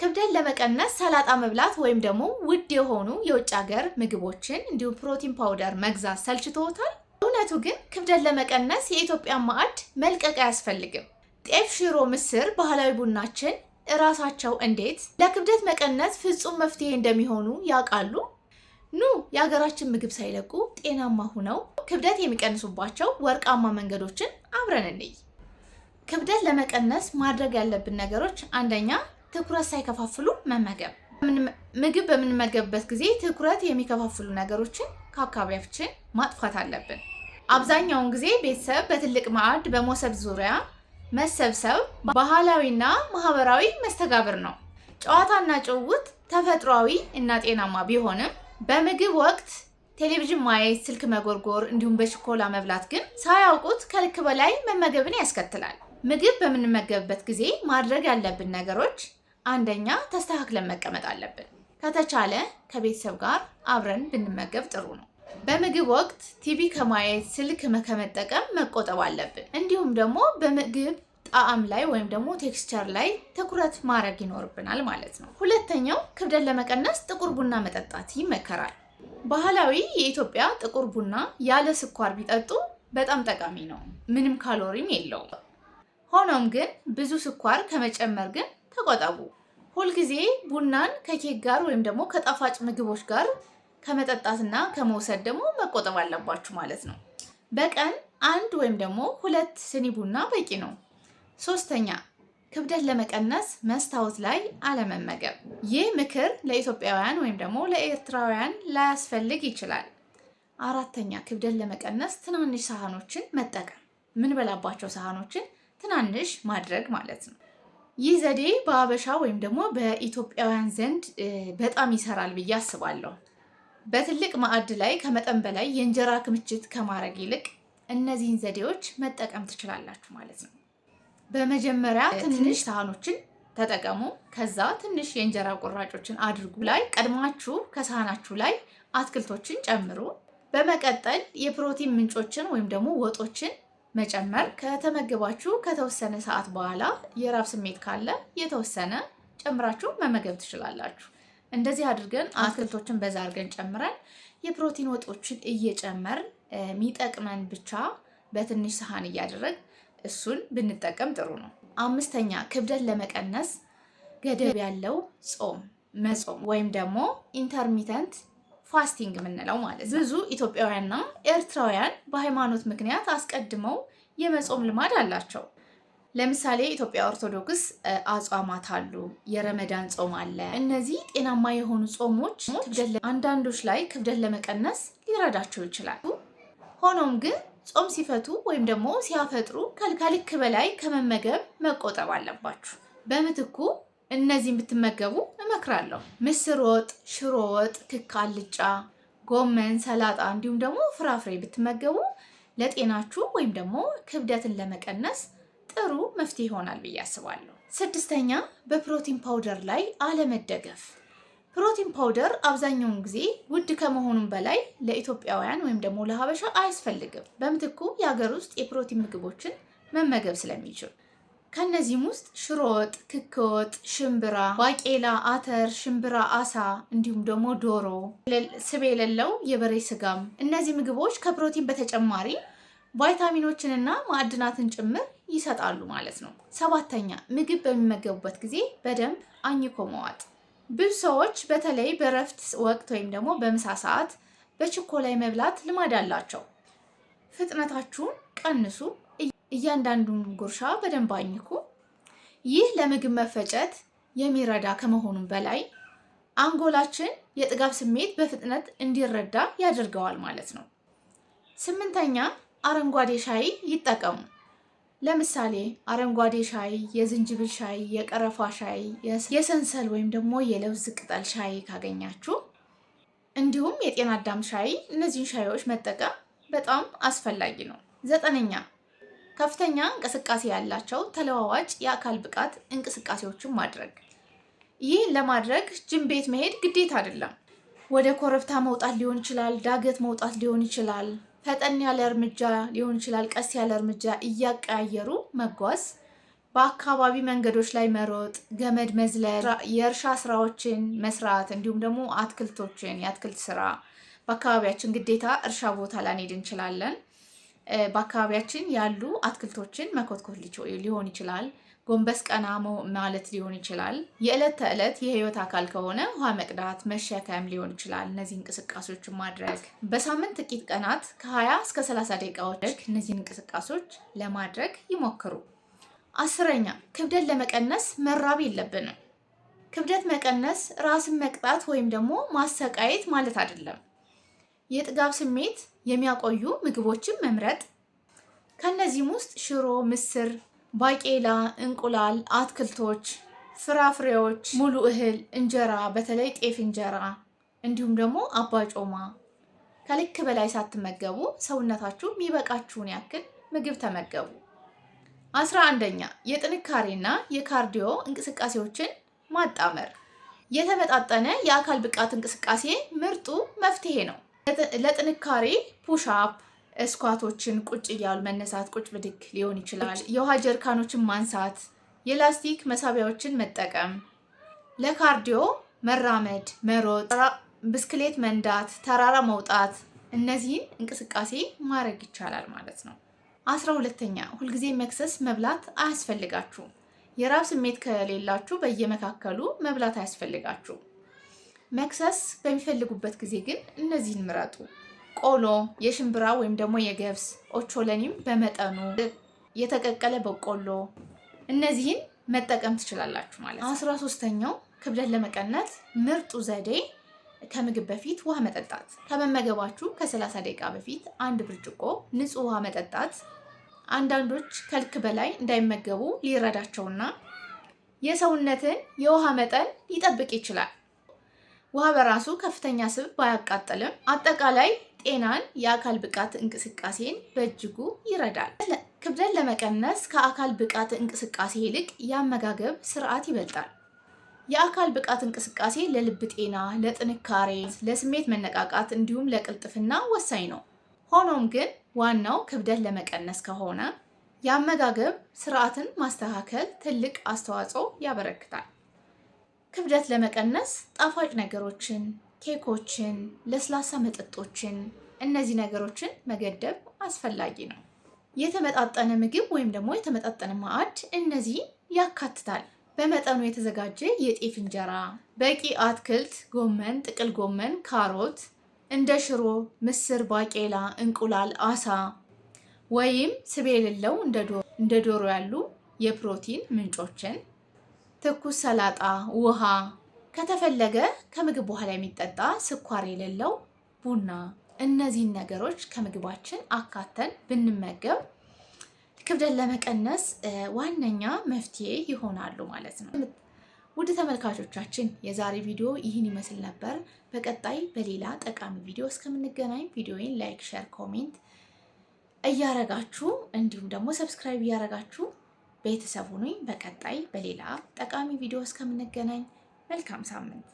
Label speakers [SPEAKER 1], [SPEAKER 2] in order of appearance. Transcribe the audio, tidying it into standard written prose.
[SPEAKER 1] ክብደት ለመቀነስ ሰላጣ መብላት ወይም ደግሞ ውድ የሆኑ የውጭ ሀገር ምግቦችን እንዲሁም protein powder መግዛት ሰልችቶታል? እውነቱ ግን ክብደት ለመቀነስ የኢትዮጵያን ማዕድ መልቀቅ አያስፈልግም። ጤፍ፣ ሽሮ፣ ምስር፣ ባህላዊ ቡናችን እራሳቸው እንዴት ለክብደት መቀነስ ፍጹም መፍትሄ እንደሚሆኑ ያውቃሉ? ኑ የሀገራችን ምግብ ሳይለቁ ጤናማ ሁነው ክብደት የሚቀንሱባቸው ወርቃማ መንገዶችን አብረን እንይ። ክብደት ለመቀነስ ማድረግ ያለብን ነገሮች፣ አንደኛ ትኩረት ሳይከፋፍሉ መመገብ። ምግብ በምንመገብበት ጊዜ ትኩረት የሚከፋፍሉ ነገሮችን ከአካባቢያችን ማጥፋት አለብን። አብዛኛውን ጊዜ ቤተሰብ በትልቅ ማዕድ በመሶብ ዙሪያ መሰብሰብ ባህላዊና ማህበራዊ መስተጋብር ነው። ጨዋታና ጭውውት ተፈጥሯዊ እና ጤናማ ቢሆንም በምግብ ወቅት ቴሌቪዥን ማየት፣ ስልክ መጎርጎር እንዲሁም በችኮላ መብላት ግን ሳያውቁት ከልክ በላይ መመገብን ያስከትላል። ምግብ በምንመገብበት ጊዜ ማድረግ ያለብን ነገሮች፣ አንደኛ ተስተካክለን መቀመጥ አለብን። ከተቻለ ከቤተሰብ ጋር አብረን ብንመገብ ጥሩ ነው። በምግብ ወቅት ቲቪ ከማየት፣ ስልክ ከመጠቀም መቆጠብ አለብን። እንዲሁም ደግሞ በምግብ ጣዕም ላይ ወይም ደግሞ texture ላይ ትኩረት ማድረግ ይኖርብናል ማለት ነው። ሁለተኛው ክብደት ለመቀነስ ጥቁር ቡና መጠጣት ይመከራል። ባህላዊ የኢትዮጵያ ጥቁር ቡና ያለ ስኳር ቢጠጡ በጣም ጠቃሚ ነው። ምንም ካሎሪም የለውም። ሆኖም ግን ብዙ ስኳር ከመጨመር ግን ተቆጠቡ። ሁልጊዜ ቡናን ከኬክ ጋር ወይም ደግሞ ከጣፋጭ ምግቦች ጋር ከመጠጣትና ከመውሰድ ደግሞ መቆጠብ አለባችሁ ማለት ነው። በቀን አንድ ወይም ደግሞ 2 ስኒ ቡና በቂ ነው። ሶስተኛ ክብደት ለመቀነስ መስታወት ላይ አለመመገብ። ይህ ምክር ለኢትዮጵያውያን ወይም ደግሞ ለኤርትራውያን ላያስፈልግ ይችላል። አራተኛ ክብደት ለመቀነስ ትናንሽ ሳህኖችን መጠቀም፣ ምንበላባቸው ሳህኖችን ትናንሽ ማድረግ ማለት ነው። ይህ ዘዴ በአበሻ ወይም ደግሞ በኢትዮጵያውያን ዘንድ በጣም ይሰራል ብዬ አስባለሁ። በትልቅ ማዕድ ላይ ከመጠን በላይ የእንጀራ ክምችት ከማድረግ ይልቅ እነዚህን ዘዴዎች መጠቀም ትችላላችሁ ማለት ነው። በመጀመሪያ ትንሽ ሳህኖችን ተጠቀሙ። ከዛ ትንሽ የእንጀራ ቁራጮችን አድርጉ። ላይ ቀድማችሁ ከሳህናችሁ ላይ አትክልቶችን ጨምሩ። በመቀጠል የፕሮቲን ምንጮችን ወይም ደግሞ ወጦችን መጨመር። ከተመገባችሁ ከተወሰነ ሰዓት በኋላ የራብ ስሜት ካለ የተወሰነ ጨምራችሁ መመገብ ትችላላችሁ። እንደዚህ አድርገን አትክልቶችን በዛ አድርገን ጨምረን የፕሮቲን ወጦችን እየጨመርን የሚጠቅመን ብቻ በትንሽ ሰሃን እያደረግ እሱን ብንጠቀም ጥሩ ነው። አምስተኛ ክብደት ለመቀነስ ገደብ ያለው ጾም መጾም ወይም ደግሞ intermittent fasting የምንለው ማለት ነው። ብዙ ኢትዮጵያውያንና ኤርትራውያን በሃይማኖት ምክንያት አስቀድመው የመጾም ልማድ አላቸው። ለምሳሌ ኢትዮጵያ ኦርቶዶክስ አጽዋማት አሉ፣ የረመዳን ጾም አለ። እነዚህ ጤናማ የሆኑ ጾሞች አንዳንዶች ላይ ክብደት ለመቀነስ ሊረዳቸው ይችላል። ሆኖም ግን ጾም ሲፈቱ ወይም ደግሞ ሲያፈጥሩ ከልክ በላይ ከመመገብ መቆጠብ አለባችሁ። በምትኩ እነዚህን ብትመገቡ እመክራለሁ። ምስር ወጥ፣ ሽሮ ወጥ፣ ክክ አልጫ፣ ጎመን፣ ሰላጣ እንዲሁም ደግሞ ፍራፍሬ ብትመገቡ ለጤናችሁ ወይም ደግሞ ክብደትን ለመቀነስ ጥሩ መፍትሄ ይሆናል ብዬ አስባለሁ። ስድስተኛ በ protein powder ላይ አለመደገፍ። Protein powder አብዛኛውን ጊዜ ውድ ከመሆኑም በላይ ለኢትዮጵያውያን ወይም ደግሞ ለሀበሻ አያስፈልግም። በምትኩ የሀገር ውስጥ የፕሮቲን ምግቦችን መመገብ ስለሚችል ከነዚህም ውስጥ ሽሮ ወጥ፣ ክክ ወጥ፣ ሽምብራ፣ ባቄላ፣ አተር፣ ሽምብራ፣ አሳ እንዲሁም ደግሞ ዶሮ፣ ስብ የሌለው የበሬ ስጋም። እነዚህ ምግቦች ከፕሮቲን በተጨማሪ ቫይታሚኖችንና ማዕድናትን ጭምር ይሰጣሉ ማለት ነው። ሰባተኛ ምግብ በሚመገቡበት ጊዜ በደንብ አኝኮ መዋጥ። ብዙ ሰዎች በተለይ በእረፍት ወቅት ወይም ደግሞ በምሳ ሰዓት በችኮላ መብላት ልማድ አላቸው። ፍጥነታችሁን ቀንሱ። እያንዳንዱን ጉርሻ በደንብ አኝኩ። ይህ ለምግብ መፈጨት የሚረዳ ከመሆኑም በላይ አንጎላችን የጥጋብ ስሜት በፍጥነት እንዲረዳ ያደርገዋል ማለት ነው። ስምንተኛ አረንጓዴ ሻይ ይጠቀሙ። ለምሳሌ አረንጓዴ ሻይ፣ የዝንጅብል ሻይ፣ የቀረፋ ሻይ፣ የሰንሰል ወይም ደግሞ የለውዝ ቅጠል ሻይ ካገኛችሁ እንዲሁም የጤና አዳም ሻይ፣ እነዚህን ሻዮች መጠቀም በጣም አስፈላጊ ነው። ዘጠነኛ ከፍተኛ እንቅስቃሴ ያላቸው ተለዋዋጭ የአካል ብቃት እንቅስቃሴዎችን ማድረግ። ይህን ለማድረግ ጅም ቤት መሄድ ግዴታ አይደለም። ወደ ኮረብታ መውጣት ሊሆን ይችላል፣ ዳገት መውጣት ሊሆን ይችላል፣ ፈጠን ያለ እርምጃ ሊሆን ይችላል፣ ቀስ ያለ እርምጃ እያቀያየሩ መጓዝ። በአካባቢ መንገዶች ላይ መሮጥ፣ ገመድ መዝለል፣ የእርሻ ስራዎችን መስራት እንዲሁም ደግሞ አትክልቶችን የአትክልት ስራ በአካባቢያችን ግዴታ እርሻ ቦታ ላንሄድ እንችላለን። በአካባቢያችን ያሉ አትክልቶችን መኮትኮት ሊሆን ይችላል። ጎንበስ ቀና ማለት ሊሆን ይችላል። የዕለት ተዕለት የህይወት አካል ከሆነ ውሃ መቅዳት፣ መሸከም ሊሆን ይችላል። እነዚህ እንቅስቃሴዎችን ማድረግ በሳምንት ጥቂት ቀናት ከ20 እስከ 30 ደቂቃዎች እነዚህን እንቅስቃሴዎች ለማድረግ ይሞክሩ። 10ኛ፣ ክብደት ለመቀነስ መራብ የለብንም። ክብደት መቀነስ ራስን መቅጣት ወይም ደግሞ ማሰቃየት ማለት አይደለም። የጥጋብ ስሜት የሚያቆዩ ምግቦችን መምረጥ፣ ከእነዚህም ውስጥ ሽሮ፣ ምስር፣ ባቄላ፣ እንቁላል፣ አትክልቶች፣ ፍራፍሬዎች፣ ሙሉ እህል፣ እንጀራ፣ በተለይ ጤፍ እንጀራ እንዲሁም ደግሞ አባጮማ። ከልክ በላይ ሳትመገቡ ሰውነታችሁ የሚበቃችሁን ያክል ምግብ ተመገቡ። 11ኛ፣ የጥንካሬና የ cardio እንቅስቃሴዎችን ማጣመር። የተመጣጠነ የአካል ብቃት እንቅስቃሴ ምርጡ መፍትሄ ነው። ለጥንካሬ push up፣ squat ኦችን ቁጭ እያሉ መነሳት፣ ቁጭ ብድግ ሊሆን ይችላል። የውሃ ጀርካኖችን ማንሳት፣ የላስቲክ መሳቢያዎችን መጠቀም። ለ cardio መራመድ፣ መሮጥ፣ ብስክሌት መንዳት፣ ተራራ መውጣት፣ እነዚህን እንቅስቃሴ ማድረግ ይቻላል ማለት ነው። 12ኛ፣ ሁልጊዜ መክሰስ መብላት አያስፈልጋችሁም። የራብ ስሜት ከሌላችሁ በየመካከሉ መብላት አያስፈልጋችሁም። መክሰስ በሚፈልጉበት ጊዜ ግን እነዚህን ምረጡ። ቆሎ፣ የሽምብራ ወይም ደግሞ የገብስ፣ ኦቾለኒም በመጠኑ፣ የተቀቀለ በቆሎ፣ እነዚህን መጠቀም ትችላላችሁ ማለት ነው። 13ኛው፣ ክብደት ለመቀነስ ምርጡ ዘዴ ከምግብ በፊት ውሃ መጠጣት። ከመመገባችሁ ከ30 ደቂቃ በፊት አንድ ብርጭቆ ንጹህ ውሃ መጠጣት አንዳንዶች ከልክ በላይ እንዳይመገቡ ሊረዳቸውና የሰውነትን የውሃ መጠን ሊጠብቅ ይችላል። ውሃ በራሱ ከፍተኛ ስብ ባያቃጥልም አጠቃላይ ጤናን፣ የአካል ብቃት እንቅስቃሴን በእጅጉ ይረዳል። ክብደት ለመቀነስ ከአካል ብቃት እንቅስቃሴ ይልቅ የአመጋገብ ስርዓት ይበልጣል። የአካል ብቃት እንቅስቃሴ ለልብ ጤና፣ ለጥንካሬ፣ ለስሜት መነቃቃት እንዲሁም ለቅልጥፍና ወሳኝ ነው። ሆኖም ግን ዋናው ክብደት ለመቀነስ ከሆነ የአመጋገብ ስርዓትን ማስተካከል ትልቅ አስተዋጽኦ ያበረክታል። ክብደት ለመቀነስ ጣፋጭ ነገሮችን፣ ኬኮችን፣ ለስላሳ መጠጦችን፣ እነዚህ ነገሮችን መገደብ አስፈላጊ ነው። የተመጣጠነ ምግብ ወይም ደግሞ የተመጣጠነ ማዕድ እነዚህን ያካትታል። በመጠኑ የተዘጋጀ የጤፍ እንጀራ፣ በቂ አትክልት፣ ጎመን፣ ጥቅል ጎመን፣ ካሮት፣ እንደ ሽሮ፣ ምስር፣ ባቄላ፣ እንቁላል፣ አሳ ወይም ስብ የሌለው እንደ ዶሮ ያሉ የፕሮቲን ምንጮችን፣ ትኩስ ሰላጣ፣ ውሃ፣ ከተፈለገ ከምግብ በኋላ የሚጠጣ ስኳር የሌለው ቡና። እነዚህን ነገሮች ከምግባችን አካተን ብንመገብ ክብደት ለመቀነስ ዋነኛ መፍትሄ ይሆናሉ ማለት ነው። ውድ ተመልካቾቻችን፣ የዛሬ ቪዲዮ ይህን ይመስል ነበር። በቀጣይ በሌላ ጠቃሚ ቪዲዮ እስከምንገናኝ ቪዲዮውን like፣ share፣ comment እያረጋችሁ እንዲሁም ደግሞ subscribe እያረጋችሁ ቤተሰብ ሁኑኝ። በቀጣይ በሌላ ጠቃሚ ቪዲዮ እስከምንገናኝ መልካም ሳምንት።